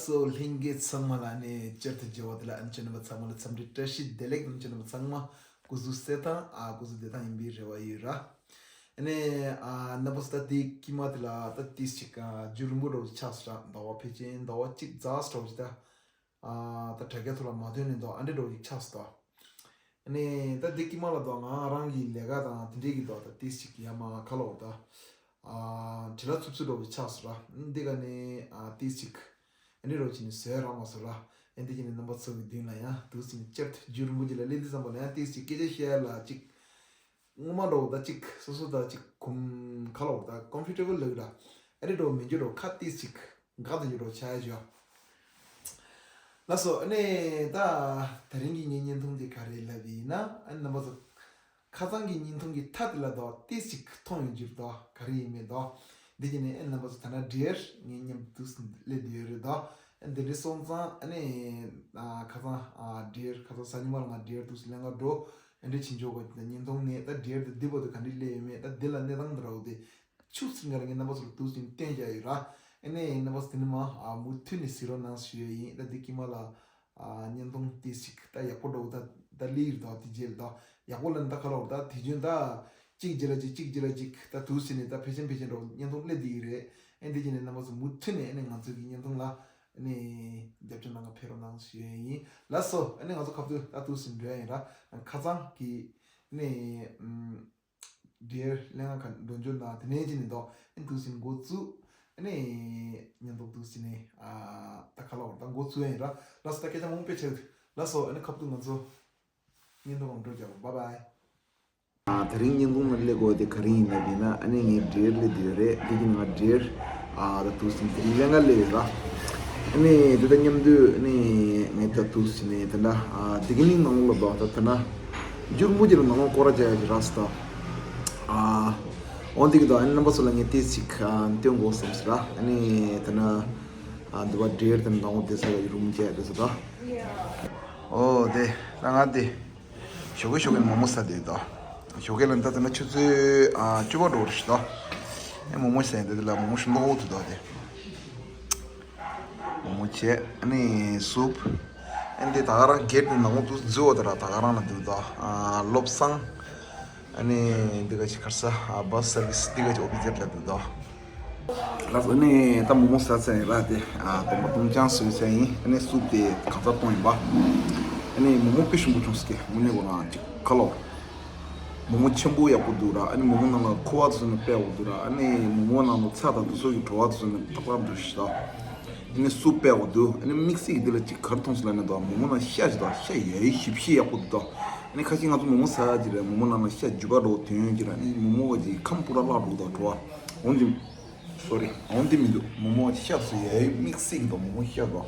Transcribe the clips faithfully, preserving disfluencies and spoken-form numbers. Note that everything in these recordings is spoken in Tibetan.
སོ་ལྷན་རྒྱས་ཚང་མ་ལ་ནི་བསྐྱར་དུ་མཇལ་བ་དེ་ལ་ཨ་ནི་ཁྱེད་རྣམ་པ་ཚང་མ་ལ་འཚམས་འདྲི་བཀྲ་ཤིས་བདེ་ལེགས་དང་། ཁྱེད་རྣམ་པ་ཚང་མ་སྐུ་གཟུགས་གསལ་ཐང་ཨ་སྐུ་གཟུགས་བདེ་ཐང་ཡིན་པའི་རེ་བ་ཡོད་ར། ཨ་ནི་ཨ་རྣམ་པ་ཚོ་ད་དེའི་དཀྱིལ་མ་དེ་ལ་ད་ཏིས་ཅིག་ཨ་རྒྱུན་རིང་པོ་འདྲ་བོ་ཅིག་ཆགས་སོང་ར། ཟླ་བ་ཕལ་ཆེར་ཟླ་བ་གཅིག་ཙམ་འདྲ་བོ་ཅིག་ད་ཨ་ད་དྲ་རྒྱ་ཐོག་ལ་མ་ཐོན་ནས་འདུག་ཨ་འདྲ་འདྲ་བོ་ཅིག་ཆགས་སོང་ད། ཨ་ནི་ད་དེའི་དཀྱིལ་མ་ལ་འདུག་ང་རང་གི་ལས་ཀ་དང་དེ་འདྲས་ཀྱི་འདུག་ད་ཏིས་ཅིག་ཡ་མ་ཁ་ལོ་ད། ཨ་བྲེལ་བ་འཚུབ་འཚུབ་འདྲ་བོ་ཆགས་སོང་ར། འདི་ག་ནས་ཨ་ཏིས་ཅིག་ཨ་འདྲ་འདྲ་བོ་བྱས་ནས་བཟོས་རག་མ་སོང་ར། ཨ་འདི་བྱས་ནས་རྣམ་པ་ཚོ་གི་མདུན་ལ་ཡང་འདུག་སེ་བསྐྱར་དུ་རྒྱུན་རིང་པོ་ཅིག་ལ་སླེབས་དུས་ཙམ་པ་ལ་ཡང་ཏིས་ཅིག་སྐད་ཆ་བཤད་ཡ་ལ་ཅིག་སྔོན་མ་འདྲ་བོ་ད་ཅིག་སོ་སོ་ད་ཅིག་གོམ་ཁ་ལོ་ད་ཀོམ་ཕོར་ཊེ་བལ་ལབ་ར། ཨ་འདྲ་འདྲ་བོ་མི་འདུག་འདྲ་བོ། ཁ་ཏིས་ཅིག་དགའ་ད་འདྲ་འདྲ་བོ་ཆགས་ཡ་ཅིག་ཡོད། ལགས་སོ། ཨ་ནི་ད་དེ་རིང་གི་ངའི་བརྙན་ཐུང་དེ་ག་རེ་ལབ་ཡིན་ན། ཨ་ནི་རྣམ་པ་ཚོ་ཁ་སང་གི་བརྙན་ཐུང་གི་མཐའ་དེ་ལ་འདུག་ཏིས་ཅིག་མཐོང་ཡོང་རྒྱུ་རེད་འདུག་ག་རེ་ཡིན་མིན་འདུག་འདི་བྱས་ནས་ཨ་ནི་རྣམ་པ་ཚོ་ད་ནི་འདྲེར་ངའི་མཉམ་དུ་སླེབས་བསྡད་ཡོད་རེད་འདུག་ཨ་འདི་འདྲ་སོང་ཙང་ཨ་ནི་ཨ་ཁ་སང་ཨ་འདྲེར་ཁ་སང་གཟའ་ཉི་མ་ལ་ང་འདྲེར་འདུག་སེ་ལེན་ག་འགྲོ། ཨ་འདྲ་བྱེད་ཆོག་གི་བརྙན་ཐུང་ནས་ད་འདྲེར་དེ་འདི་བར་དུ་ག་འདྲ་སླེབས་ཡོད་མེད། ད་འདི་ལ་གནས་སྟངས་འདི་འདྲ་བོ་དེ་ཆུ་ཚོད་འགའ་ལ་ངས་རྣམ་པ་ཚོ་ལ་འདུག་སེ་བསྟན་བཞག་ཡོད་ར། ཨ་ནི་རྣམ་པ་ཚོ་དེ་ནས་མར་ཨ་མུ་མཐུད་ནས་གཟིགས་རོགས་གནང་ཞུ་ཡས་ཡིན། ད་འདི་དཀྱིལ་མ་ལ་ཨ་བརྙན་ཐུང་ཏིས་ཅིག་ད་ཡག་པོ་འདྲ་བོ་ད་ད་སླེབས་ཡོད་རེད་འདུག་དེ་རྗེས་ལ་ད་ཡག་པོ་ལབ་ན་ད་ག་ལབ་དགོས་རེད། ད་དུས་རྒྱུན་ད་གཅིག་རྗེས་ལ་གཅིག་གཅིག་རྗེས་ལ་གཅིག་ད་འདུག་སེ་ནས་ད་ཕལ་ཆེར་ཕལ་ཆེར་འདྲ་བོ་བརྙན་ཐུང་སླེབས་བསྡད་ཀྱི་རེད། ཨ་འདི་བྱས་ནས་རྣམ་པ་ཚོ་མུ་མཐུད་ནས་ཨ་ནི་ང་ཚོའི་གི་བརྙན་ཐུང་ལ་ཨ་ནི་རྒྱབ་སྐྱོར་གནང་ག་ཕེབས་རོགས་གནང་ཞུ་ཡས་ཡིན། ལགས་སོ། ཨ་ནི་ང་ཚོ་ཁ་ཐུག་ད་འདུག་སེ་འགྲོ་ཡ་ཡིན་ར། ཁ་སང་གི་ཨ་ནི་ཨམ། འདྲེར་ལྷན་ཁང་འགྲོ་རྒྱུ་ན་དེ་ནས་ཅི་ནས་འདུག་ཨ་འདུག་སེ་འགོ་བཙུགས། ཨ་ནི་བརྙན་ཐུང་འདུག་སེ་ནས་ཨ་ད་ག་ལབ་དགོས་རེད། ད་འགོ་བཙུགས་ཡ་ཡིན་ར། ལགས་སོ། ད་སྐད་ཆ་མང་པོ་བཤད་ཚར། ལགས་སོ། ཨ་ནི་ཁ་ཐུག་ང་ཚོ་བརྙན་ཐུང་ནང་འགྲོ་རྒྱུ་རེད། བཱའི་བཱའི། ཨ་དེ་རིང་བརྙན་ཐུང་ནང་སླེབས་དགོས་དེ་ག་རེ་ཡིན་ལབ་ཡིན་ན། ཨ་ནི་ངས་འདྲེར་སླེབས་བསྡད་ཡོད་རེད། དེ་བཞིན་ང་འདྲེར་ཨ་ད་འདུག་སེ་དེ་རིང་ལྷན་ཁང་སླེབས་ཡོད་ར། ཨ་ནི་དེ་དང་མཉམ་དུ་ཨ་ནི་ངས་ད་འདུག་སེ་ནས་དེ་འདྲ་ཨ་དེ་གི་ནི་ནང་ལོགས་ལ་འདུག་ད་དེ་འདྲ་རྒྱུན་རིང་པོ་ཅིག་ལ་ནང་ལོགས་སྐོར་ར་རྒྱག་ཡ་ཅིག་རག་སོང་ད། ཨ་འོ་འདི་གི་འདུག་ཨ་ནི་རྣམ་པ་ཚོ་ལ་ངས་ཏིས་ཅིག་ཨ་སྟོན་དགོས་བསམ་སོང་ར། ཨ་ནི་དེ་འདྲ་ཨ་འདི་བ་འདྲེར་དེ་འདྲ་ནང་ལོགས་བསྡད་ས་ཡ་རུམ་བྱས་བསྡད་སོང་ད། ཨོ་དེ་ད་ང་དེ། ཞོགས་ཀས་ཞོགས་ཀས་མོག་མོག་ཟ་བསྡད་དོ། ཞོགས་ཀས་ལ་ད་ལྟ་ན་ཆུ་ཚོད་ཨ་བཅུ་པ་འགྲོ་རེད་ཤག་དོ། ཨེ་མོག་མོག་ཟ་ཡིན་དེ་ལ་མོག་མོག་ཞིམ་པོ་འདུག་དོ་དེ། མོག་མོག་བྱས་ཨ་ནི་སུབ། ཨ་ནི་དེ་ད་ག་རང་གེ་ཊི་ནང་ལོགས་འཛུལ་བ་དེ་ར་ད་ག་རང་ལ་འདུག་དོ། ཨ་བློ་བཟང་། ཨ་ནི་འདི་ག་ཅིག་ག་རེ་ཟ། ཨ་བྷ་སི་སར་བི་སི་འདི་ག་ཅིག་ཨོ་ཕི་ཙར་ལ་འདུག་དོ། ལགས་སོ། ཨ་ནི་ད་མོག་མོག་ཟ་ཚར་ཡིན་ར། དེ་ཨ་སྟོང་པ་སྟོང་རྐྱང་བཟོས་ཚར་ཡིན། ཨ་ནི་སུབ་དེ་གང་ཚ་གཏོང་ཡིན་པ། ཨ་ནི་མོག་མོག་དཔེ་ཞིམ་པོ་བྱུང་སོང་གི། དངོས་གནས་ཁོ་རང་ཅིག་ཁ་ལོ། མོག་མོག་ཆེན་པོ་ཡག་པོ་འདུག་ར། ཨ་ནི་མོག་མོག་ནང་ལ་ཁུ་བ་དེ་ཚོ་ནི་དཔེ་ཡག་པོ་འདུག་ར། ཨ་ནི་མོག་མོག་ནང་ལ་ཚྭ་དང་དེ་ཚོ་གི་བྲོ་བ་དེ་ཚོ་ནི་ཏག་ཏག་འདུག་ཤག་དོ། ཨ་ནི་སུབ་དཔེ་ཡག་པོ་འདུག་ཨ་ནི་དམིགས་བསལ་གྱི་འདི་ལ་ཅིག་ག་རེ་མཐོང་སོང་ལབ་ན་དོ། མོག་མོག་ནང་ཤ་ཅིག་དང་ཤ་ཡ་ཡི་ཞིབ་ཞིབ་ཡག་པོ་འདུག་དོ། ཨ་ནི་ཁ་ཤས་ང་ཚོ་མོག་མོག་ཟ་ཡ་ཅིག་རེད། མོག་མོག་ནང་ལ་ཤ་རྒྱུས་པ་འདྲ་བོ་ཐོན་ཡོང་གི་ར། ཨ་ནི་མོག་མོག་གི་ཁམས་པུ་ར་བརླག་འགྲོ་གི་འདུག་དོ། འོན་ཀྱང་། སོ་རི། འོན་ཏེ་མི་འདུག་མོག་མོག་ཤ་བཟོ་ཡའི་དམིགས་བསལ་གྱི་འདུག་མོག་མོག་ཤ་དང་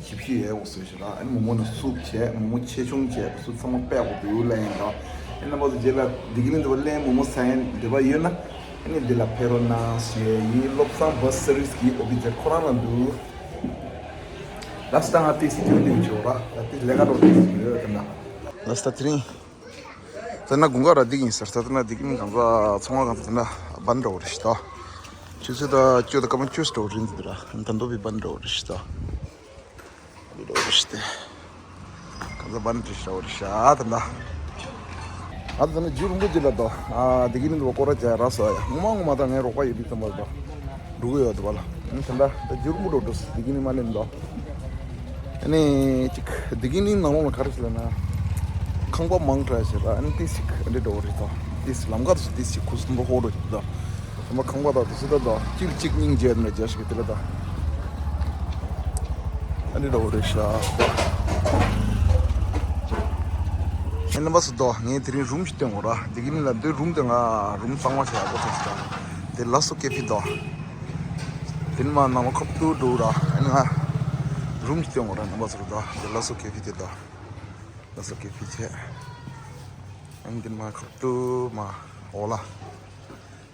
ཞིབ་ཞིབ་ཡའི་འོ་བཟོས་ཤིག་ར། ཨ་ནི་མོག་མོག་ནི་སུབ་བྱས། མོག་མོག་ཆེ་ཆུང་བྱས། དེ་ཚོ་ཚང་མ་དཔེ་ཡག་པོ་འདུག་ལབ་ཡིན་ད། ཨ་ནི་རྣམ་པ་ཚོ་རྗེས་ལ་འདི་གི་ནི་འདི་བ་ལེན་མོག་མོག་ཟ་ཡའི་འདོད་པ་ཡོད་ན། ཨ་ནི་འདི་ལ་ཕེབས་རོགས་གནང་ཞུ་ཡས་ཡིན། བློ་བཟང་བྷ་སི་སར་བི་སི་གི་ཨོ་ཕི་ཙར་ཁོ་རང་ལ་འདུག་ལགས་སོ། ད་ང་ཏིས་ཅིག་ཏུ་ཆོག་ར། ད་ཏིས་ལས་ཀ་འགྲོ་ཏིས་ཅིག་ཡོད་དེ་ན། ལགས་སོ། ད་དེ་རིང་། དེ་ན་དགུན་ཁ་ར་འདི་ཡིན་ཟེར་ས། དེ་ན་འདི་གིན་གང་ཟག་ཚོང་བ་གང་ཟག་དེ་ན་བན་འདྲ་བོ་རེད་ཤག་དོ། ཆུ་ཚོད་ད་བཅུ་དང་སྐར་མ་བཅུ་འདྲ་བོ་རིང་འདི་ར། ད་འདོ་བི་བན་འདྲ་བོ་རེད་ཤག་དོ། འདི་འདྲ་བོ་རེད་ཤག་དེ། གང་ཟག་བན་འདྲ་བོ་རེད་ཤག་དེ་ན། ང་ཚོ་དེ་ན་རྒྱུན་རིང་པོ་ཅིག་ལ་དོ། ཨ་འདི་གིན་འདི་བ་སྐོར་ར་བྱས་ར་སོ་ཡ། ངོ་མ་ངོ་མ་ད་ངའི་རོགས་པ་ཡོད་དུས་ཙམ་པ་དོ། འགྲོ་གི་ཡོད་དོ་བ་ལ། ཨ་དེ་འདྲ་ད་རྒྱུན་རིང་པོ་འགྲོ་འགྲོ་སོང་། འདི་གིན་ནི་མ་ལེན་དོ། ཨ་ནི་ཅིག་འདི་གི་ནི་ནང་ལོགས་ལ་ག་རེ་ཟེར་ལབ་ན། ཁང་པ་མང་དྲགས་ཤག་ར། ཨ་ནི་ཏིས་ཅིག་འདི་འདྲ་བོ་རེད་དོ། ཏིས་ལམ་ཁ་དེ་ཚོ་ཏིས་ཅིག་ཁུ་སིམ་པོ་ཧོ་འགྲོ་ཅིག་དོ། ཚང་མ་ཁང་པ་དང་དེ་ཚོ་ད་དོ། གཅིག་གཅིག་སྙིང་རྗེ་ནས་རྒྱ་ཞིག་གི་དེ་ལ་དོ། ཨ་འདི་འདྲ་བོ་རེད་ཤག་ཨེ་རྣམ་པ་ཚོ་དོ། ངས་དེ་རིང་རུམ་ཞིག་སྟོན་དགོས་ར། འདི་གི་ནི་ལ་འདི་རུམ་དེ་ང་རུམ་གཙང་མ་བྱས་ཡག་པོ་ཐོན་སོང་ད། དེ་ལ་སོ་ཀེ་ཕི་དོ། དེ་ནི་མ་ནང་ལོགས་ཁ་ཐུག་འགྲོ་ར། ཨ་ནི་ང་རུམ་ཞིག་སྟོན་དགོས་ར་རྣམ་པ་ཚོར་དོ། དེ་ལ་སོ་ཀེ་ཕི་དེ་དོ། ལ་སོ་ཀེ་ཕི་བྱས། ཨ་ནི་དེ་ནི་མ་ཁ་ཐུག་མ་འོག་ལ།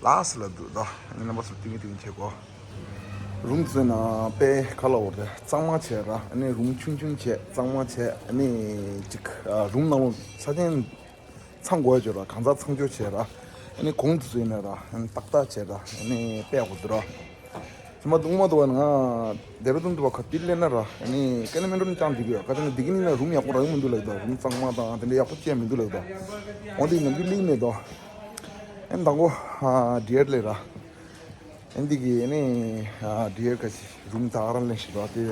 ལགས་སོ་ལ་འདུག་དོ། ཨ་ནི་རྣམ་པ་ཚོར་ཏིང་ངེ་ཏིང་བྱེད་དགོས། རུམ་བཟོས་ན་དཔེ་ག་ལབ་དགོས་རེད། གཙང་མ་བྱས་ར། ཨ་ནི་རུམ་ཆུང་ཆུང་བྱས། གཙང་མ་བྱས། ཨ་ནི་ཅིག་ཨ་རུམ་ནང་ལོགས་ཆ་རྐྱེན་ཚང་དགོས་ཡ་ཅིག་ཡོད་ར། གང་ཟག་ཚང་ཆོག་བྱས་ར། ཨ་ནི་གོང་དུ་བཟོས་ན་ར། ཨ་ནི་ཏག་ཏག་བྱས་ར། ཨ་ནི་དཔེ་ཡག་པོ་འདུག་ར། ཚེ་མ་སྡུག་མ་འདུག་བ། ང་ཌེ་ར་ཌུན་དུ་བ་ཁ་ཏིལ་ལེན་ན་ར། ཨ་ནི་ཀ་ན་མེན་ཌོན་ཅང་འདི་གི་ཡ་ཁ་ཏེ་ན་འདི་གི་ནི་ན་རུམ་ཡག་པོ་རག་གི་མི་འདུག་ལབ་དོ། རུམ་གཙང་མ་དང་དེ་འདྲ་ཡག་པོ་ཅན་མི་འདུག་ལབ་དོ། འོ་འདི་ནམ་རྒྱུན་ལིག་མེད་དོ། ཨེ་དང་གོ་ཌི་ཨར་ལེ་ར། ཨེ་འདི་གི་ཨ་ནི་ཌི་ཨར་ག་ཅི་རུམ་ད་ག་རང་ལེན་ཞིག་དོ། དེ་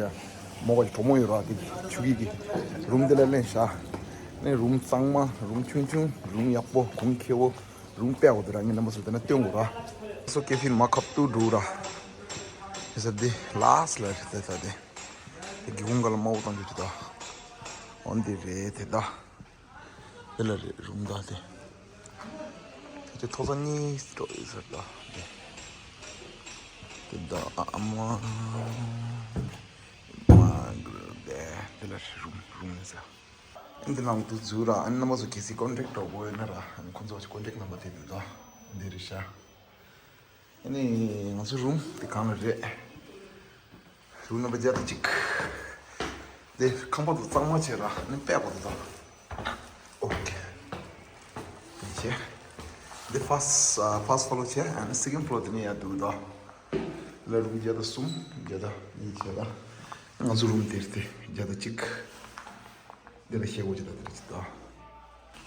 མོ་ག་ཅི་གྲོ་མོ་ཡོད་ར། དེ་ཆུ་གི་གི་རུམ་དེ་ལ་ལེན་ཤག་ཨ་ནི་རུམ་གཙང་མ། རུམ་ཆུང་ཆུང་། རུམ་ཡག་པོ། གོང་ཁེ་བོ། རུམ་དཔེ་འོ་དེ་ར་ངས་རྣམ་པ་ཚོ་དེ་ན་སྟོན་དགོས་ར། སོ་ཀེ་ཕིན་མ་ཁབ་ཏུ་འགྲོ་ར། ཨེ་ས་དེ་ལཱས་ལ་རེད་དེ་ད་དེ། དེ་གི་གུང་ག་ལ་མ་འོ་བཏང་རྒྱུ་དེ་ད། འོ་འདི་རེད་དེ་ད། དེ་ལ་རེད་རུམ་ད་དེ། དེ་དེ་ཐོག་ས་གཉིས་འགྲོ་ཡོད་ཟེར་ད་དེ། དེ་ད་ཨ་མ་མ་གི་དེ་དེ་ལ་རེད་རུམ་རུམ་ཟེར། ཨ་འདི་ནང་དུ་འཛུལ་ར། ཨ་ནི་རྣམ་པ་ཚོ་གལ་སྲིད་ཀོན་ཊེག་འགྲོ་དགོས་ཡོད་ན་ར། ཨ་ནི་ཁོང་ཚོ་ཀོན་ཊེག་ནམ་བར་དེ་འདུག་ད། འདི་རེད་ཤག་ཨ་ནི་ང་ཚོ་རུམ་དེ་གང་ལ་རེད། རུམ་ནམ་བར་བརྒྱ་དང་གཅིག་དེ་ཁང་པ་དེ་གཙང་མ་བྱས་ར། ཨ་ནི་དཔེ་པོ་དེ་དང་། ཨོ་ཁེ། དེ་བྱས། འདི་ཕཱ་སི་ཕཱ་སི་ཕོ་ལོར་བྱས། ཨ་ནི་སེ་ཀེན་ཕོ་ལོར་དེ་ནས་ཡར་འདུག་ད། ལ་རུམ་བརྒྱ་དང་གསུམ། བརྒྱ་དང་གཉིས་བྱས་ད། ང་ཚོ་རུམ་དེར་དེ་བརྒྱ་དང་གཅིག་འདི་ལ་ཤེལ་སྒོ་ཅིག་དང་དེ་རེད་ཅིག་དང་།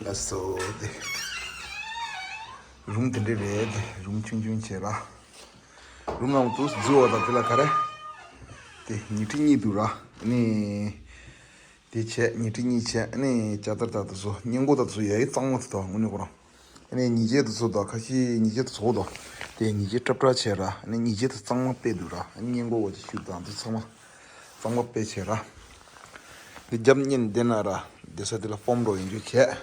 ལགས་སོ་དེ། རུམ་དེ་འདྲ་རེད་དེ། རུམ་ཆུང་ཆུང་བྱས་ར། རུམ་ནང་དུ་འཛུལ་བ་དང་དེ་ལ་ག་རེ། དེ་ཉལ་ཁྲི་གཉིས་འདུག་ར། ཨ་ནི། དེ་བྱས་ཉལ་ཁྲི་གཉིས་བྱས། ཨ་ནི་ཇ་དར་དང་དེ་ཚོ་སྔས་མགོ་དང་དེ་ཚོ་ཡ་ཡི་གཙང་མ་དེ་དང་དངོས་གནས་ཁོ་རང་། ཨ་ནི་ཉལ་ཆས་དེ་ཚོ་དང་ཁ་ཤས་ཉལ་ཆས་དེ་ཚོ་དང་། དེ་ཉལ་ཆས་ཀྲབ་ཀྲབ་བྱས་ར། ཨ་ནི་ཉལ་ཆས་དེ་གཙང་མ་དཔེ་འདུག་ར། ཨ་ནི་སྔས་མགོ་བ་ཅིག་ཤུབས་དང་དེ་ཚང་མ་གཙང་མ་དཔེ་བྱས་ར། འདི་རྒྱབ་གཉིས་བསྡད་ན་ར། བསྡད་ས་དེ་ལ་ཕོམ་འགྲོ་ཡིན་རྒྱུ་བྱས།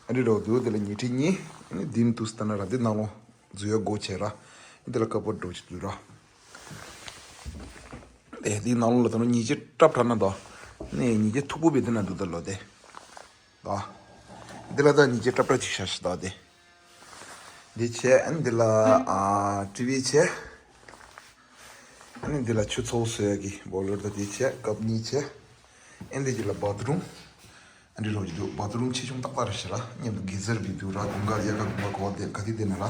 ཨ་འདི་འགྲོ་འདུག་དེ་ལ་ཉལ་ཁྲི་གཉིས། ཨ་ནི་འདི་ནས་དུས་སུ་ལྟ་ན་ར། འདི་ནང་ལོགས་འཛུལ་ཡ་སྒོ་བྱས་ར། འདི་ལ་ཀ་པོར་འགྲོ་ཅིག་འདུག་ར། ཨེ་འདི་ནང་ལོགས་ལ་ད་ནི་ཉལ་ཆས་ཀྲབ་ཀྲབ་ན་དོ། ཨ་ནི་ཉལ་ཆས་མཐུག་པོ་བས་དེ་ན་འདུག་ད་ལོ་དེ། ད། འདི་ལ་ད་ཉལ་ཆས་ཀྲབ་ཀྲབ་ཅིག་བཞག་ཤག་ད་དེ། འདི་བྱས། ཨ་ནི་འདི་ལ་ཨ་ཊི་ཝི་བྱས། ཨ་ནི་འདི་ལ་ཆུ་ཚོད་བཟོ་ཡ་གི་བོ་ལར་ད་དེ་བྱས། ཀབ་གཉིས་བྱས། ཨ་འདི་གི་ལ་བཱཐ་རུམ། ཨ་འདི་རོགས་ཀྱི་འདུག་བཱཐ་རུམ་ཆེ་ཆུང་ཏག་ཏག་རེད་ཤག་ར། མཉམ་དུ་གི་ཛར་བི་འདུག་ར། དགུན་ཁ་དབྱར་ཁ་དགུན་ཁ་གོ་བ་དེ་ག་དེ་དེ་ན་ར། ཨ་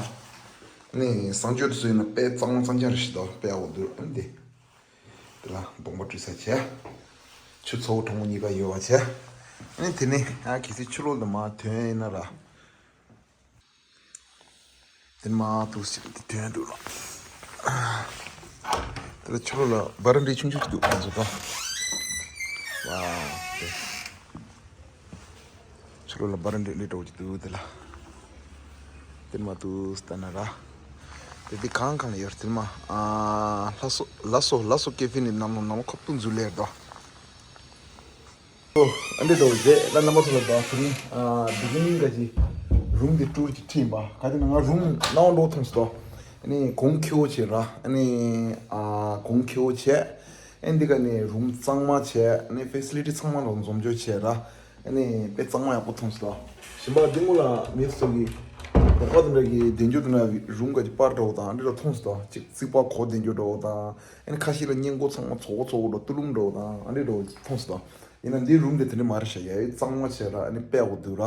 ནི་གསང་སྤྱོད་དུ་བཟོས་ན་དཔེ་གཙང་མ་གཙང་རྐྱང་རེད་ཤག་ད་དཔེ་ཡག་པོ་འདུག་ཨ་ནི་འདི། དེ་ལ་སྦོང་པ་བཀྲུས་ས་བྱས། ཆུ་ཚོད་གྲོང་མོ་གཉིས་ཀ་ཡོད་པ་བྱས། ཨ་ནི་དེ་ནས་ཨ་གལ་སྲིད་ཕྱི་ལོགས་ལ་མར་ཐོན་ཡིན་ན་ར། དེ་མར་འདུག་ཟེར་དེ་ཐོན་འདུག་ར། དེ་ལ་ཕྱི་ལོགས་ལ་བ་རན་ཌ་ཆུང་ཆུང་ཅིག་འདུག་ང་ཚོ་ད། ཝའོ། དེ། ཕྱི་ལོགས་ལ་བ་རན་ཌ་འདྲ་བོ་ཅིག་འདུག་དེ་ལ། དེ་མར་འདུག་ལྟ་ན་ར། དེ་དེ་གང་གང་ལ་ཡོད་རེད། དེ་མར་ཨ་ལགས་སོ་ལགས་སོ་ལགས་སོ་ཀེ་ཕི་ནི་ནམ་ལོ་ནམ་ལོ་ཁབ་ཏུ་འཛུལ་ལེར་དོ། ཨོ། ཨ་འདྲ་འདྲ་བོ་རེད། ད་རྣམ་པ་ཚོ་ལ་ད་དེ་རིང་ཨ་དེ་རིང་ག་ཅི་རུམ་དེ་ཊུར་ཅིག་ཁྲིད་ཡིན་པ། ག་དེ་ན་ང་རུམ་ནང་འགྲོ་ཐོངས་སོ། ཨ་ནི་གོང་ཁེ་བོ་བྱས་ར། ཨ་ནི་ཨ་གོང་ཁེ་བོ་བྱས། ཨ་ནི་འདི་ག་ནས་རུམ་གཙང་མ་བྱས། ཨ་ནི་ཕེ་སི་ལི་ཊི་ཚང་མ་ལ་འཛོམས་འཇོག་བྱས་ར། ཨ་ནི་དཔེ་གཙང་མ་ཡག་པོ་མཐོང་སོང་། ཞིམ་པ་འདི་མོ་ལ་མི་ཚོ་གི་དོགས་པ་དེ་འདྲ་གི་བདེ་འཇོག་དེ་འདྲ་རུམ་ག་ཅིག་པར་འདྲ་བོ་དང་ཨ་འདྲ་འདྲ་མཐོང་སོང་། ཅིག་རྩིག་པ་གོ་བདེ་འཇོག་འདྲ་བོ་དང་། ཨ་ནི་ཁ་ཤས་ལ་སྔས་མགོ་ཚང་མ་ཚོགས་པ་ཚོགས་པ་འདྲ་ཏུ་ལུམ་འདྲ་བོ་དང་ཨ་འདྲ་འདྲ་བོ་མཐོང་སོང་། ཡིན་ན་འདི་རུམ་དེ་དེ་འདྲ་མ་རེད་ཤག་ཡ་ཡི་གཙང་མ་བྱས་ར། ཨ་ནི་དཔེ་ཡག་པོ་འདུག་ར།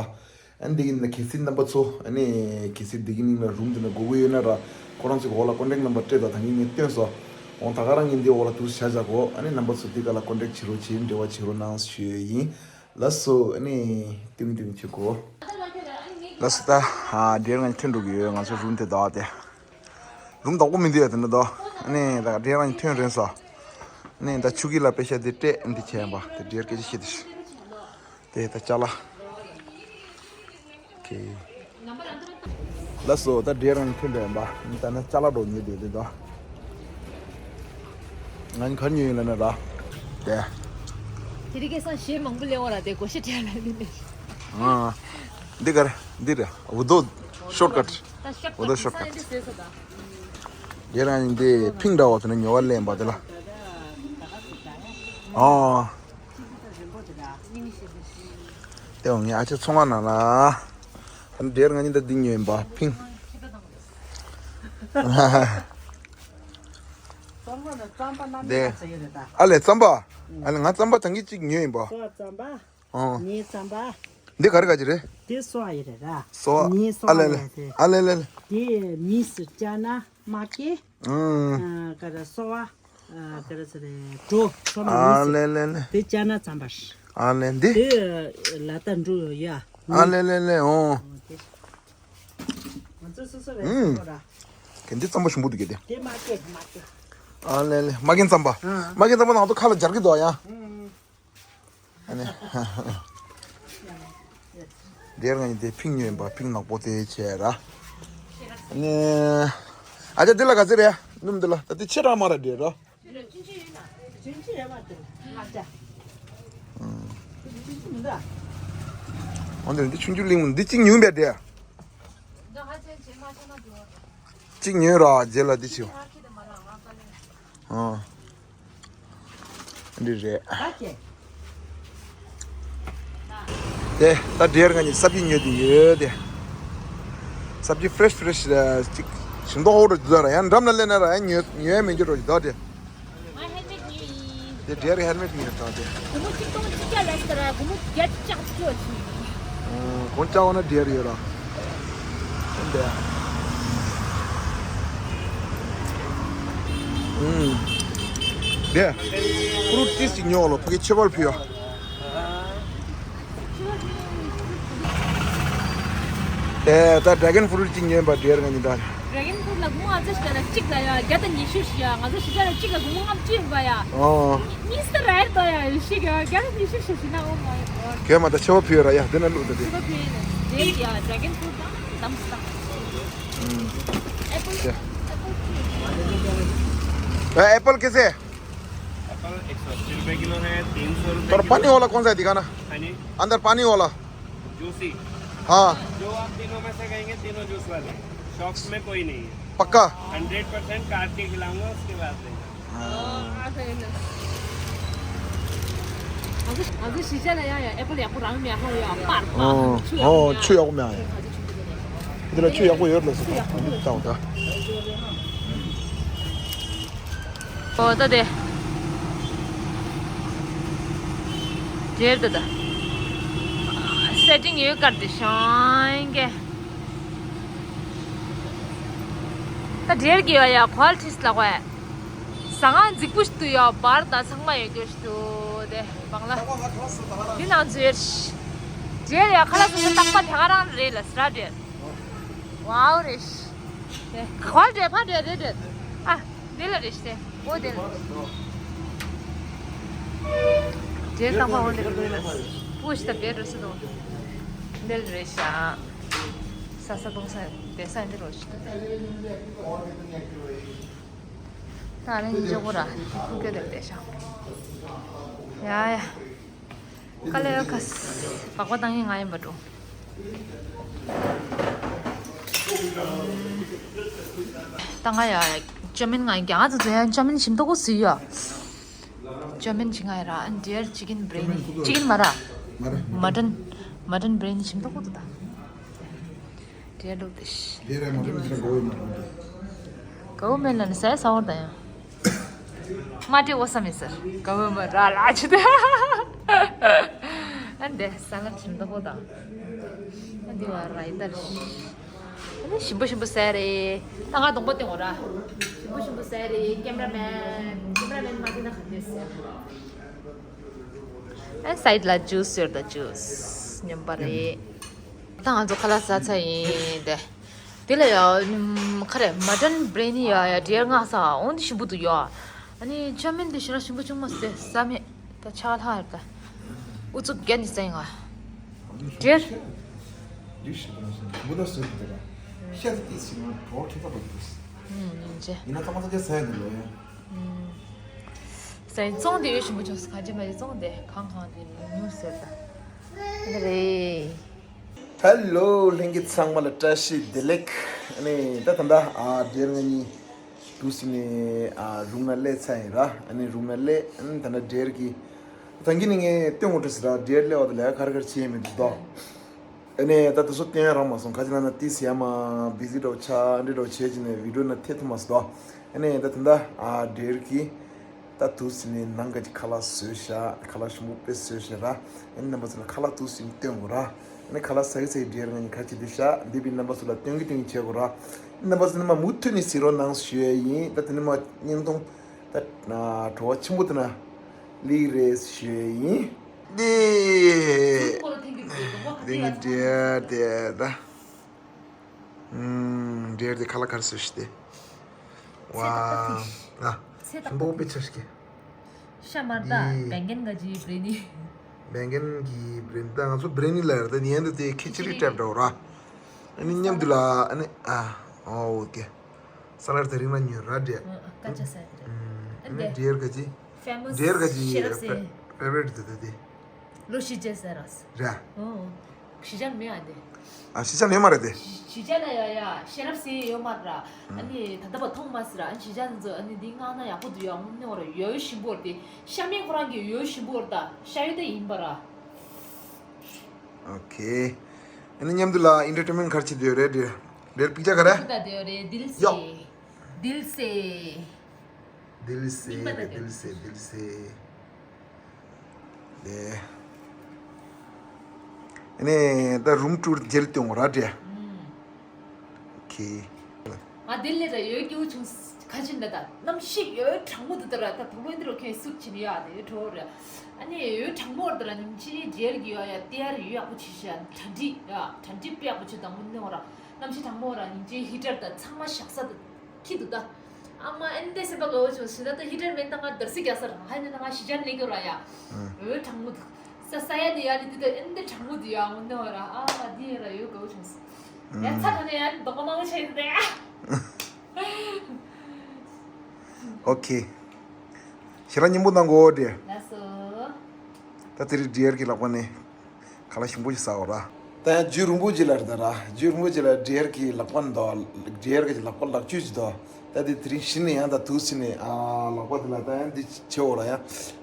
ཨ་ནི་འདི་ཡིན་ན་གལ་སྲིད་རྣམ་པ་ཚོ་ཨ་ནི་གལ་སྲིད་འདི་གི་ནང་ལ་རུམ་དེ་འདྲ་དགོས་ཀྱི་ཡོད་ན་ར། ཁོ་རང་ཚོའི་འོག་ལ་ཀོན་ཊེག་ནམ་བར་སྤྲད་དང་། ད་གིན་ངས་སྟོན་སོང་། འོང་ད་ག་རང་ངས་འདི་འོག་ལ་འདུག་བྱ་བཞག་གོ་ཨ་ནི་རྣམ་པ་ཚོ་འདི་ག་ལ་ཀོན་ཊེག་བྱེད་རོགས་བྱེད། འབྲེལ་བ་བྱེད་རོགས་གནང་ཞུ་ཡ་ཡིན། ལགས་སོ། ཨ་ནི་ཏིང་ཏིང་བྱེད་གོ་ལགས་སོ། ད་ཨ་འདིར་ང་ཐོན་འགྲོ་གི་ཡོད། ང་ཚོ་རུམ་དེ་དག་དེ། རུམ་བདག་པོ་མི་འདུག་ཡ་དེ་འདྲ་དོ། ཨ་ནི་ད་འདིར་ང་ཐོན་རན་སོང་། ཨ་ནི་ད་ཆུ་གི་ལ་པེ་ཤ་དེ་སྤྲད་འདི་བྱས་པ་དེ་འདིར་སྐད་ཆ་བཤད་དེ། དེ་ད་ཅ་ལག་ཁེ། ལགས་སོ། ད་འདིར་ང་ཐོན་འདྲ་ཡིན་པ། ད་ནི་ཅ་ལག་འགྲོ་ཉོས་དེ་དེ་དོ། ང་ག་རེ་ཉོས་ཡིན་ལབ་ན་ར། དེ། དེ་རིང་ཁ་སང་གཞས་མང་པོ་ལེན་འོ་ར་དེ་སྒོར་གཞས་སྤྲད་ལ་ནི་ནི། ཨ། འདི་ག་རེ། འདི་རེད། འུ་དོ། ཤོར་ཀཊ། ད་ཤོར་ཀཊ། འུ་དོ་ཤོར་ཀཊ། ཁ་སང་འདི་བཟོས་སོ་ད། དེ་རང་ཡིན་དེ་ཕིང་འདྲ་བ་དེ་ནས་ཉོ་བ་ལེན་པ་དེ་ལ། ཨ། དེ་འོང་ངས་ཨ་ཅེ་ཚོང་ཁང་ནང་ལ། ཨ་ནི་དེར་ང་གཉིས་ད་འདི་ཉོས་ཡིན་པ་ཕིང་། རྩམ་པ་ནི་རྩམ་པ་སྣ་དེ། མིན་ལ་ཟེར་ཡོད་རེད་ད། ཨ་ལས་རྩམ་པ། ཨ་ལས་ང་རྩམ་པ་ད་གིན་གཅིག་ཉོས་ཡིན་པ། སོ་རྩམ་པ། ཨང་། ནས་རྩམ་པ། འདི་ག་རེ་ག་ཅི་རེད། དེ་སོ་ཡི་རེད་ར། སོ། ནས་སོ་ཨ་ལས་ཡི་རེད། ཨ་ལས་ལས་ལས། དེ་མིས་སུ་ཅ་ན་མ་ཀེ། ཨང་། ཨ་ཀ་ར་སོ་བ། ཨ་ཀ་ར་ཚ་རེ་གྲོ་སོ་མ་ཨ་ལེ་ལེ་ལེ། དེ་ཅ་ན་ཚམ་པ། ཨ་ལེ་འདི། དེ་ལ་ད་འགྲོ་ཡ། ཨ་ལེ་ལེ་ལེ་ཨོ། ང་ཚོ་སོ་སོ་རེ་ཨང་། སོ་ར། གན་འདི་རྩམ་པ་ཞིམ་པོ་འདུག་གི་དེ། དེ་མ་སྐྱེས་མ་སྐྱེས། ཨ་ལེ་ལེ་མ་གན་རྩམ་པ། ཨང་། མ་གན་རྩམ་པ་ནང་དུ་ཁ་ལ་སྦྱར་གི་འདུག་ཡ། ཨང་། ཨ་ནི། དེར་ང་ཡིན་དེ་ཕིང་ཉོས་པ་ཕིང་ནག་པོ་དེ་བྱས་ར། ཨ་ནི། ཨ་ཅག་འདི་ལ་ག་ཚད་རེད་སྣུམ་འདི་ལ་ད་དེ་ཆེ་དྲགས་མ་ར་འདྲེ་ར། འོན་ཏེ་འདི་ཆུང་ཆུང་གླིང་མོ་འདི་གཅིག་ཉོས་པས་འདྲེ། གཅིག་ཉོས་ར་རྗེས་ལ་འདི་ཆེ། ཨ། འདི་རེད། དེ་ད་འདྲེར་ང་གཉིས་སབ་ཇི་ཉོས་དེ་ཡོད་དེ། སབ་ཇི་ཕི་རེ་ཤི་ཕི་རེ་ཤི་ཅིག་ཞིམ་མདོག་ཧོ་འགྲོ་དུས་ཙ་ར་ཡང་འགྲམ་ན་སླེབས་ན་ར་ཡང་ཉོས་ཉོས་མི་འགྱུར་རོ་ཞིག་དོ་དེ། ང་ཧེལ་མེད་ཉོས་ཡིན། དེ་འདྲེར་ཧེལ་མེད་ཉོས་དང་དེ། སྒོར་མོ་གཅིག་སྟོང་གཅིག་བརྒྱ་ལས་ཟེར་ར་སྒོར་མོ་བརྒྱད་ཅུ་གྱ་བཅུ་བྱུང་ཡིན། གོང་ལྕགས་འོ་ན་འདྲེར་ཡོད་ར། འདི། འདི། ཕུ་རུ་ཏིས་ཅིག་ཉོ་ལོ་ཕ་གི་ཆེ་བར་ཕུལ་ཡོད། ཨེ་ད་ཌེ་གོན་ཕུ་རུ་ཅིག་ཉོས་པ་འདྲེར་ང་གཉིས་ད། ཌེ་གོན་ཕུ་རུ་ལ་སྒོར་མོ་ཨ་ཙི་ཞིག་ལ་གཅིག་ལ་ཡ་བརྒྱ་དང་ཉི་ཤུ་ཞིག་ཡ་ང་ཚོ་ཞི་ཅ་ལ་གཅིག་ལ་སྒོར་མོ་ལྔ་བཅུ་ཡིན་པ་ཡ། ཨོ། ཉིས་སྟོང་རེད་དོ་ཡ་ཞིག་ཡ་བརྒྱ་དང་ཉི་ཤུ་ཞིག་ཞིག་ན་ཨོ་མ་ཡ། གས་མ་ད་ཆེ་བ་ཕུལ་ཡོད་ར་ཡ་འདི་ན་བླུགས་ད་དེ། ཆེ་བ་ཕུལ་ཡིན་ན་འདྲེར་ཡ་ཌེ་གོན་ཕུ་རུ་དང་དམ་སི་དང་། ཨེ་པལ། ཨེ་པལ་ཁེ་སེ། एप्पल एक सौ अस्सी रुपए किलो है, तीन सौ रुपए तोर किलो। पानी वाला कौन सा है दिखाना? पानी। अंदर पानी वाला। जूसी। हाँ। जो आप तीनों में से कहेंगे, तीनों जूस वाले। शॉप्स में कोई नहीं है। पक्का? हंड्रेड परसेंट काट के खिलाऊंगा, उसके बाद देना। ང་ཚོ་ཞི་ཅ་ལ་ཡ་ཡ་ཨེ་པལ་ཡག་པོ་རང་མེད་ཧ་ཡ་པར་པར་ཨོ་ཆུ་ཡག་པོ་མེད། ཆུ་ཡག་པོ་མེད། འདི་ལ་ཆུ་ཡག་པོ་ཡོད་ལ་སོ་ད་འདི་བཏང་ད། ཨོ་ད་དེ། འདྲེར་ད་ད། སེ་ཊིང་ཡོད་ཀར་དེ་ཤང་གེ། ད་འདྲེར་གི་ཡ་ཡ་ཁོལ་ཏིས་ལ་གོ་ཡ། ཟ་ཁང་རྫིག་པོ་ཞིག་ཏུ་ཡོད་པར་ད་ཚང་མ་ཡོད་རྒྱུ་ཞིག་ཏུ་དེ་བང་ལ། འདི་ནང་འཛུལ། འདྲེར་ཡ་ཁ་ལག་ཟ་ས་རྟག་པ་དེ་ག་རང་རེད་ལ་སི་ར་འདྲེར། ཝའོ་རེད། དེ་ཁོལ་འདྲེ་ཕ་འདྲེ་རེད་རེད། ཨ། དེ་ལ་རེད་ཤི་དེ། ཨོ་དེ་ལ། འདྲེ་རྟག་པ་འོ་དེ་ལ་དེ་ལ། པུ་ཤི་ད་བེད་རོ་སི་དོ། དེ་ལ་རེད་ཤ། ས་ས་དོང་ས་དེ་ས་འདི་རོ་ཤི། ད་ཨ་ནི་འཇོག་གོ་ར། ཁུ་ཁེ་དེ་དེ་ཤ། ཡ་ཡ། ཀ་ལེ་ཡོ་ཁ་སི། སྦག་སྦག་བཏང་ཡིན་ང་ཡིན་པ་འགྲོ། ད་ང་ཡ་ཅོ་མིན་ང་ཡིན་ཀྱང་ང་ཚོ་ཚོ་ཡ་ཅོ་མིན་ཞིམ་ཏོག་གོ་སི་ཡ། ཅོ་མིན་ཅི་ང་ཡ་ར་ཨན་ཌི་ཡར་ཅི་ཀིན་བི་རི་ཡ་ནི། ཅི་ཀིན་མ་ར། མ་ཊན། མ་ཊན་བི་རི་ཡ་ནི་ཞིམ་ཏོག་གོ་ཏོ་ད། དེ་ལོ་དེ་ཤི། དེ་རེད་མ་རེད་འདི་ར་གོ་བོ་མ་རེད། གོ་བོ་མེད་ལ་ནི་ཟས་ས་བོར་ད་ཡང་། མ་དེ་འོ་ས་མི་ཟེར། གོ་བོ་མ་ར་ལ་ཆུ་དེ། ཨ་འདི་ས་ལ་ཁྱིམ་ཏོ་པོ་དང་། ཨ་འདི་བ་ར་ཡི་ད་རེད། ཨ་ནི་ཞིམ་པོ་ཞིམ་པོ་ཟས་རེད། ད་ང་གདོང་པོ་སྟོན་འོ་ར། ཞིམ་པོ་ཞིམ་པོ་ཟས་རེད། ཀེམ་ར་མེན། ཀེམ་ར་མེན་མ་དེ་ན་ག་དེ་ཟེར། ཨ་སའིཌ་ལ་ཇུས་ཡོད་ད་ཇུས་ཉམས་པ་རེད། ད་ང་ཚོ་ཁ་ལག་ཟ་ཚར་ཡིན་དེ། དེ་ལ་ཡ་ཁ་རེ་མ་ཊན་བི་རི་ཡ་ནི་ཡ་ཡ་ཌི་ཡར་ང་ས་འོན་ཏེ་ཞིམ་པོ་འདུག་ཡ། ཨ་ནི་ཅོ་མིན་དེ་ཞེ་དྲག་ཞིམ་པོ་བྱུང་མ་སོང་ས་མེད་ད་ཆ་ལྷག་ད། ཨུ་ཚུགས་རྒྱ་ནི་ཟ་ཡིན་ང་། ཌི་ཡར། ཞིམ་པོ་ད་སོས་དེ་ར། ཤ་དེ་ཏིས་ཞིམ་པོ་གྲོགས་ཁྱད་པར་འདུག་ཨུམ་ཡིན་ཅེ། ཡིན་ན་ཐོག་མ་ཐོག་ཅེ་ཟ་ཡ་འདི་ལོ་ཡ། ཨུམ། ཟ་ཡིན་བཙོང་དེ་ཡོད་ཞིམ་པོ་བྱུང་སོང་ག་ཅེ་མ་ཡིན་བཙོང་དེ་གང་གང་དེ་ཉུང་ཉུང་ཟེར་ད། དེ་རེད། ཧེ་ལོ། ལྷན་རྒྱས་ཚང་མ་ལ་བཀྲ་ཤིས་བདེ་ལེགས། ཨ་ནི་ད་ད་ལྟ་ཨ་ཌི་ཡར་ང་གཉིས་འདུག་སེ་ནས་ཨ་རུམ་ནང་སླེབས་ཚར་ཡིན་ར། ཨ་ནི་རུམ་ནང་སླེབས། ཨ་ནི་ད་ལྟ་ཌི་ཡར་གི་ད་གིན་ནས་ངས་སྟོན་དགོས་འདྲ་ཟེར་ར། ཌི་ཡར་སླེབས་པ་དང་ལས་ཀ་ག་རེ་ག་རེ་བྱས་ཡིན་མིན་འདུག་དོ། ཨ་ནི་ད་དེ་ཚོ་སྟོན་ཡ་རག་མ་སོང་། ག་ཅི་ན་ན་ཏིས་ཡ་མ་བི་ཟི་འདྲ་བོ་ཆགས་འདྲ་འདྲ་བོ་བྱས་ཀྱི་ནས་བི་ཌི་ཡོ་ནང་ཐེབས་ཐུབ་མ་སོང་དོ། ཨ་ནི་ད་ད་ལྟ་ཨ་ཌི་ཡར་གི་ད་འདུག་སེ་ནས་ནང་ག་ཅིག་ཁ་ལག་བཟོས་ཤག་ཁ་ལག་ཞིམ་པོ་དཔེ་བཟོས་ཤག་ར། ཨ་ནི་རྣམ་པ་ཚོ་ལ་ཁ་ལག་འདུག་སེ་ནས་སྟོན་དགོས་ར། ནི་ཁ་ལག་ཟ་གི་ཟ་གི་འདྲེར་ང་གཉིས་ཁ་ཆེ་དུ་ཤ་འདི་པའི་རྣམ་པ་ཚོ་ལ་སྟོན་གི་སྟོན་གི་བྱེད་དགོས་ར། རྣམ་པ་ཚོ་ནི་མ་མུ་མཐུད་ནས་གཟིགས་རོགས་གནང་ཞུ་ཡས་ཡིན། ད་དེ་ནི་མ་བརྙན་ཐུང་ད་བྲོ་བ་ཆེན་པོ་དེ་ན་ལི་རེད་ཞུ་ཡས་ཡིན། འདི་འདི་ངའི་འདྲེར་དེ་ད། ཨུམ། འདྲེར་དེ་ཁ་ལག་གར་སོ་ཞིག་དེ། ཝ། ཨ། ཞིམ་པོ་དཔེ་ཆ་ཞིག་ཤ་མར་དང་ཡི། བེང་གན་ག་ཅི་བྲེ་ནི། བེང་གན་གྱི་བྲེ་ནི་ད་ང་ཚོ་བྲེ་ནི་ལ་ཡར་ད་ཉན་དུ་དེ་ཁི་ཆི་རི་ཊེབ་འདྲ་བོ་ར། ཨ་ནི་མཉམ་དུ་ལ་ཨ་ནི་ཨ། ཨོ་ཨོ་ཀེ། ས་ལར་དེ་རིང་ལ་ཉོས་ར་འདྲེ། ཨ་ཀ་ཅ་ས་དེ་རེད། ཨ་ནི་འདྲེར་ག་ཅི། འདྲེར་ག་ཅི་ཕེ་ཕེ་རེ་ཊི་དེ་དེ། ལོ་ཤི་ཅེ་ཟེར་ར། ར། ཨོ། ཤི་ཅན་མེད་ཨ་དེ། ཨ་ཤི་ཅན་ཡོད་མ་རེད་དེ། ཤི་ཅན་ཡ་ཡ་ཤེས་རབ་སེ་ཡོད་མ་ར། ཨ་ནི་ད་ལྟ་བ་མཐོང་མ་སི་ར། ཨ་ཤི་ཅན་ཚོ་ཨ་ནི་འདི་སྔགས་ན་ཡག་པོ་འདུག་ཡ། དངོས་གནས་བ་ར་ཡོད་ཞིམ་པོ་རེད་དེ། ཤ་མེད་ཁོ་རང་གི་ཡོད་ཞིམ་པོ་རེད་ད། ཤ་ཡོད་དེ་ཡིན་པ་ར། ཨོ་ཁེ། ཨ་ནི་མཉམ་དུ་ལ་ཨིན་ཊར་ཊེན་མེན་ཊི་ག་རེ་བྱེད་དུ་ཡོད་རེད་འདྲེ། འདྲེར་པིག་ཅར་ག་རེ། ད་དེ་རེད་དིལ་སེ། ཡོ། དིལ་སེ། དིལ་སེ་མིང་པ་རེད་ད་དིལ་སེ་དིལ་སེ། ལེ། ཨ་ནི་ད་རུམ་ཊུར་མཇལ་སྟོན་ར་འདྲེ། ཨུམ། ཁེ། ང་དིལ་ལེ་ར་ཡོད་སྐྱིད་པོ་བྱུང་། ཁ་ཆེན་ད་ད་གནམ་གཤིས་ཡོད་གྲང་མོ་འདུག་ད་ར། ད་དུང་ལོ་འདི་རུ་ཁྱོད་སུག་ཆེ་ནི་ཡ་དེ་ཡོད་གྲོ་ར། ཨ་ནི་ཡོད་གྲང་མོ་ར་ད་ར་ཉིན་གཅིག་འདྲེར་གི་ཡོད་ཡ་ཏི་ཡར་ཡོད་ཡག་པོ་བྱེད་ཤ་གྲ་སྒྲིག་ཡ་གྲ་སྒྲིག་དཔེ་ཡག་པོ་བྱེད་དང་མོ་ནི་འོ་ར། གནམ་གཤིས་གྲང་མོ་ར་ཉིན་གཅིག་ཧི་ཊར་ད་ཚང་མ་བཞག་ས་ད། ཁྱི་འདུག་ད། ཨ་མ་ཨེ་འདྲ་སེམས་པ་དགའ་བོ་བྱུང་། ཞེ་ད་ད་ཧི་ཊར་མེད་ད་ང་འདར་སིག་རྒྱག་ས་རང་ཧ་ནི་ད་ང་ཤི་ཅན་ལེགས་གི་ར་ཡ། ཨུམ། འོད་གྲང་མོ་འདུག་ས་ས་ཡ་དེ་ཡ་ནི་དེ་ད་ཨེ་འདྲ་གྲང་མོ་འདུག་ཡ་འོ་ནི་བ་ར། ཨ་མ་དེ་ཡ་ར་ཡོད་དགའ་བོ་བྱུང་། ཡ་ཚ་ད་ནི་ཡ་ནི་དོག་མང་ཆེ་ད་ཡ། ཨོ་ཁེ། ཞེ་དྲག་སྙིང་པོ་གནང་གོ་འདྲེ། ལགས་སོ། ད་དེ་རིང་འདྲེར་གྱི་ལག་པ་ནས། ཁ་ལག་ཞིམ་པོ་ཞིག་ཟ་འོ་ར། ད་ཡང་རྒྱུན་རིང་པོ་ཅིག་ལ་རེད་ད་ར། རྒྱུན་རིང་པོ་ཅིག་ལ་འདྲེར་གྱི་ལག་པ་འདུག་འདྲེར་གྱི་ལག་པ་ལག་བཅུད་ཅིག་འདུག་ད་དེ་དེ་རིང་གཞི་ནས་ཡང་ད་དུས་ཕྱིན་ནས་ཨ་ལག་པ་དེ་ལ་ད་ཡང་འདི་བྱེད་འོ་ར། ཡང་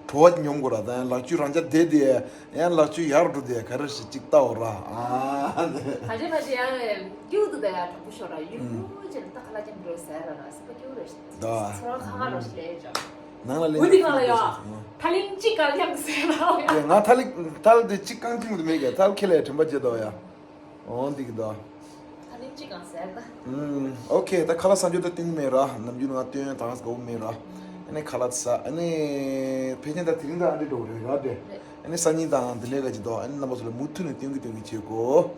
བྲོ་བ་ཅིག་མྱོང་དགོས་ར། ད་ཡང་ལག་བཅུད་རང་ཅག་བསྡད་དེ་ཡང་ལག་བཅུད་ཡར་འགྲོ་དེ་ག་རེ་ཞིག་ཅིག་ལྟ་འོ་ར། ཨ་ད་ཕ་ཇེ་ཕ་ཇེ་ཡང་སྐྱིད་འདུག་ད་ཡང་དྲང་པོ་ཤོད་ར། ཡུན་རིང་པོ་ཅིག་ལ་ད་ཁ་ལག་ཅིག་འགྲོ་ཟེར་ར་ར་སེམས་པ་སྐྱིད་པོ་རེད་ཤག་ད་ཚོར་བ་ཁ་ཁ་རོ་ཞིག་ལས་ཅོ། ནང་ལ་ལེན་འོ་འདི་གང་ལ་ཡ། ཐ་ལིང་གཅིག་གང་འཁྱམ་ཟེར་ལ་ཡ། ཡ་ང་ཐ་ལིག་ཐལ་དེ་གཅིག་རྐང་འཁྱམ་དུ་མེད་ཀྱ་ཐལ་ཁེ་ལས་དྲན་པ་བརྗེད་དོ་ཡ། འོ་འདི་གི་དོ། ཐ་ལིང་གཅིག་གང་ཟེར་ད། ཨུམ། ཨོ་ཁེ། ད་ཁ་ལག་ཟ་རྒྱུ་ད་སྟོན་གི་མེད་ར། ནམ་རྒྱུན་ང་སྟོན་དང་དགའ་བོ་མེད་ར། ཨ་ནི་ཁ་ལག་ཟ། ཨ་ནི་ཕལ་ཆེར་ད་དེ་རིང་ད་ཨ་འདྲེ་འགྲོ་རེད་ར་འདྲེ། ཨ་ནི་སང་ཉིན་དང་དེ་ལས་ཀ་ཅིག་དོ། ཨ་ནི་རྣམ་པ་ཚོ་ལ་མུ་མཐུད་ནས་སྟོན་གི་སྟོན་གི་བྱེད་གོ།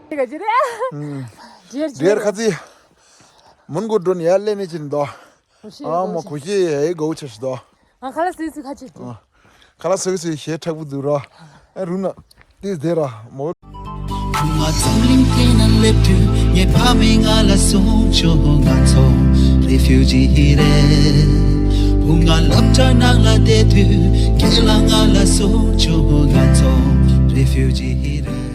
དེ་ག་ཅི་རེད། ཨུམ། རེད་རེད་ཁ་ཚི། མོན་གོ་འགྲོ་ནས་ཡར་སླེབས་ནས་ཕྱིན་དོ། ཨ་མ་གོ་ཤེས་ཡ་ཡི་གའུ་ཆ་ཞིག་དོ། ང་ཁ་ལག་ཟས་ཟས་ཁ་ཆེ་དུ། ཁ་ལག་ཟས་ཟས་ཞེ་དྲག་པོ་འདུག་ར། ཨ་རུ་ན། དེ་དེ་ར་མོ། བུ་ང་འཛམ་གླིང་སྟེང་ན་སླེབས་དུས་ངའི་ཕ་མས་ང་ལ་གསུངས་བྱུང་། ང་ཚོ་རེ་ཕིའུ་ཇི་རེད། བུ་ང་སློབ་གྲྭ་ནང་ལ་བསྡད་དུས་ཁྱེད་ལ་ང་ལ་གསུངས་བྱུང་། ང་ཚོ་རེ་ཕིའུ་ཇི་རེད།